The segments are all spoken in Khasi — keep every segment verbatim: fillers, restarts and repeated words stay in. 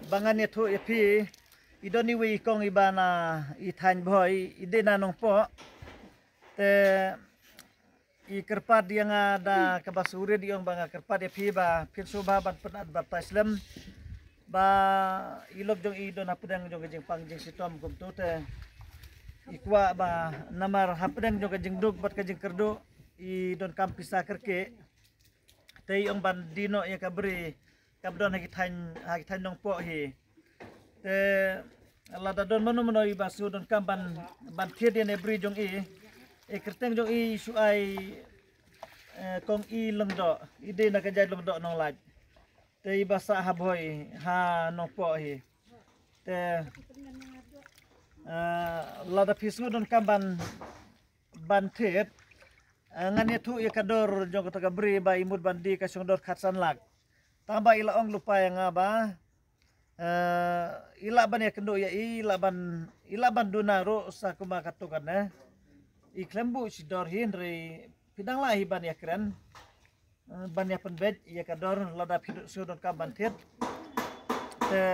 Ba ngan ïathuh ïa phi, i don iwei i kong iba na i thaiñ Bhoi, i dei na Nongpoh. Te i kyrpad ïa nga da kaba shu rit, i ong ba nga kyrpad ïa phi ba phin sngewbha ban pynadvertise lem ba i lok jong i don hapdeng jong ka jingpang jingshitom kumto, te i kwah ba namar hapdeng jong ka jingduk bad ka jingkyrduh i donkam pisa kyrkieh. Te i ong ban die noh ïa ka bri kaba don ha ki thaiñ, ha ki thaiñ Nongpoh hi. Te lada don mano mano iba shu donkam ban, ban thied ïa ne bri jong i, e kyrteng jong i shu ai, eh, Kong I Lyngdoh, i dei na ka jait Lyngdoh Nonglait. Te iba sah ha Bhoi ha Nongpoh hi. Te, eh, lada phi shu donkam ban, ban thied, eh, ngan ïathuh ïa ka dor jong kata ka bri ba i mut ban die ka shong dor khatsan lak. Tang ba i la ong lypa ïa nga ba, eh, i lah ban ïakynduh ïa i, i lah ban, i lah ban duna ruh sa kumba katto katne. I khlem buh shi dor hi, hynrei phi dang lah hi ban ïakren, eh, ban ïapynbeit ïa ka dor lada phi shu donkam ban thied. Te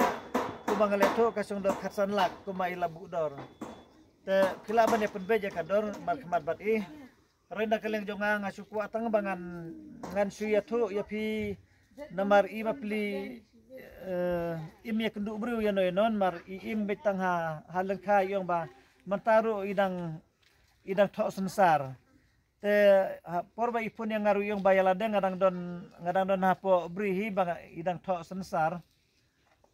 kumba nga la ïathuh ka shong dor khatsan lak kumba i la buh dor. Te phi lah ban ïapynbeit ïa ka dor markhmat bad i. Hynrei na ka liang jong nga, nga shu kwah tang ba ngan, ngan shu ïathuh ïa phi namar i bapli, eh, im ïakynduh briew ïano ïano namar i im beit tang ha, ha lyngkha, i ong ba mynta ruh i dang, i dang thoh synsar. Te ha por ba i phone ïa nga ruh i ong ba ïa lade nga dang don, nga dang don hapoh bri hi ba nga, i dang thoh synsar.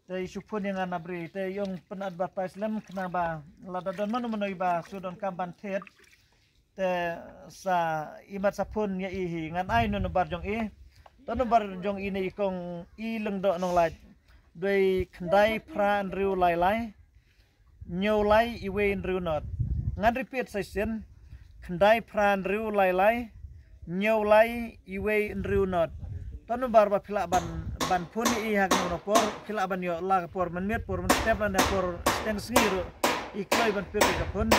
Te i shu phone ïa nga na bri, te i ong pynadvertise lem khnang ba lada don mano mano iba shu donkam ban thied, te sa imat sa phone ïa i hi, ngan ai number jong i. Te number jong i ne i Kong I Lyngdoh Nonglait. Dei khyndai phra hynriew lai lai, hynñiew lai iwei hynriew not. Ngan repeat sa shisien, khyndai phra hynriew lai lai, hynñiew lai iwei hynriew not. Te number ba phi lah ban, ban phone ïa i ha kano kano por, phi lah ban ïoh la ka por mynmiet, por mynstep lane por steng sngi ruh i kloi ban pick ïa ka phone.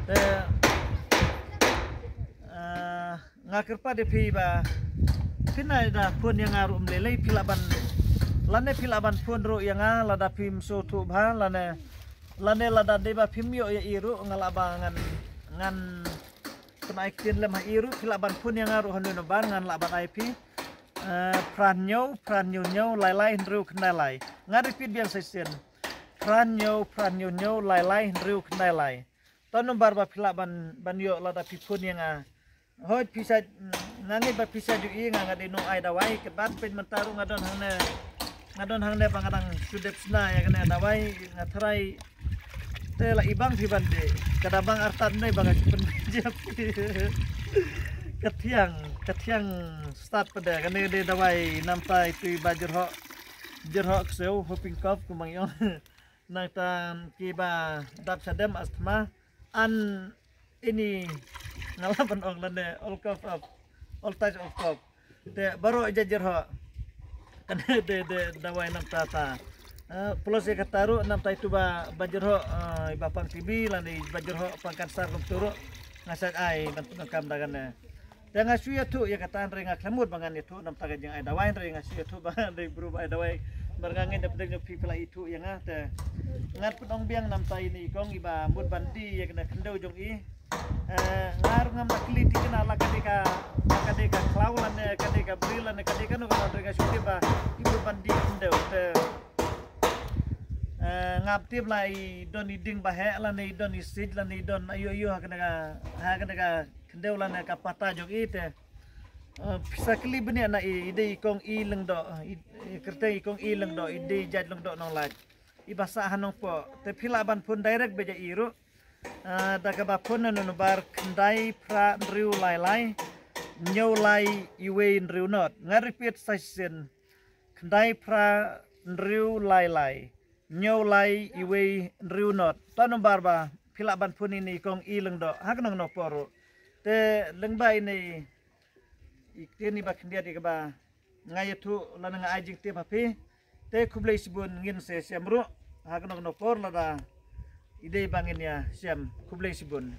Te, ah, nga kyrpad ïa phi ba phin da phone ïa nga ruh ym lei lei, phi lah ban, lane phi lah ban phone ruh ïa nga lada phim sngewthuh bha, lane, lane lada dei ba phim ïoh ïa i ruh nga lah ba ngan, ngan pynai ktien lem ha i ruh, phi lah ban phone ïa nga ruh ha une u number ngan lah ban ai phi. Eh, phra hynñiew, phra hynñiew hynñiew, lai lai hynriew khyndai lai. Nga repeat biang sa shisien. Phra hynñiew, phra hynñiew hynñiew, lai lai hynriew khyndai lai. Te number ba phi lah ban, ban ïoh lada phi phone ïa nga. Hooid phi sa, nga ngeit ba phi sa ju i nga, nga dei nong ai dawai, katba peit mynta ruh nga don hangne, nga don hangne ba nga dang shu dep sna ïa kane dawai, nga tharai te la i bang phi ban dei, ka da bang artat ne ba nga shu pynjep. Ka thiang, ka thiang start pat de, kane dei dawai namta itu iba jyrhoh, jyrhoh ksew, whooping cough kumba ngi ong. Nangta kiba dap shadem, asthma, and ini, nga lah ban ong lane all cough of, all types of cough. Te baroh i jait jyrhoh. Kane de, de dawai namta ta. Eh, plus ïa kata ruh namta itu ba, ba jyrhoh, eh, iba pang T B lane ba jyrhoh pang cancer kumtu ruh nga sa ai ban pyndonkam da kane. Te nga shu ïathuh ïa kata, hynrei nga khlem mut ba ngan ïathuh namta ka jingai dawai, hynrei nga shu ïathuh ba dei bru ba ai dawai. Namar nga ngeit da pdeng jong phi phi la ïathuh ïa nga, te ngan pynong biang namta ine i kong iba mut ban die ïa kane khyndew jong i. Eh, nga ruh ngam da kylli thikna la ka dei ka, la ka dei ka khlaw lane ka dei ka briew lane ka dei kano kano, hynrei nga shu tip ba i mut ban die khyndew, te, eh, ngam tip la i don i dieng ba heh lane i don i siej lane i don aïu aïu ha kane ka, ha kane ka khyndew lane ka pata jong i, te, eh, phi sa kylli bniah na i, i dei i kong I Lyngdoh, i, i kyrteng i kong I Lyngdoh, i dei jait Lyngdoh Nonglait, iba sah ha Nongpoh. Te phi lah ban phone direct beit ïa i ruh, eh, da kaba phone na number khyndai phra hynriew lai lai, hynñiew lai iwei hynriew not. Nga repeat sa shisien, khyndai phra hynriew lai lai, hynñiew lai iwei hynriew not. Te number ba phi lah ban phone ïa ine i kong I Lyngdoh ha kano kano por ruh. Te lyngba ine i ktien iba khyndiat ïa kaba nga ïathuh lane nga ai jingtip ha phi, te khublei shibun. Ngin sa ïashem ruh ha kano kano por lada i dei ba ngin ïashem. Khublei shibun.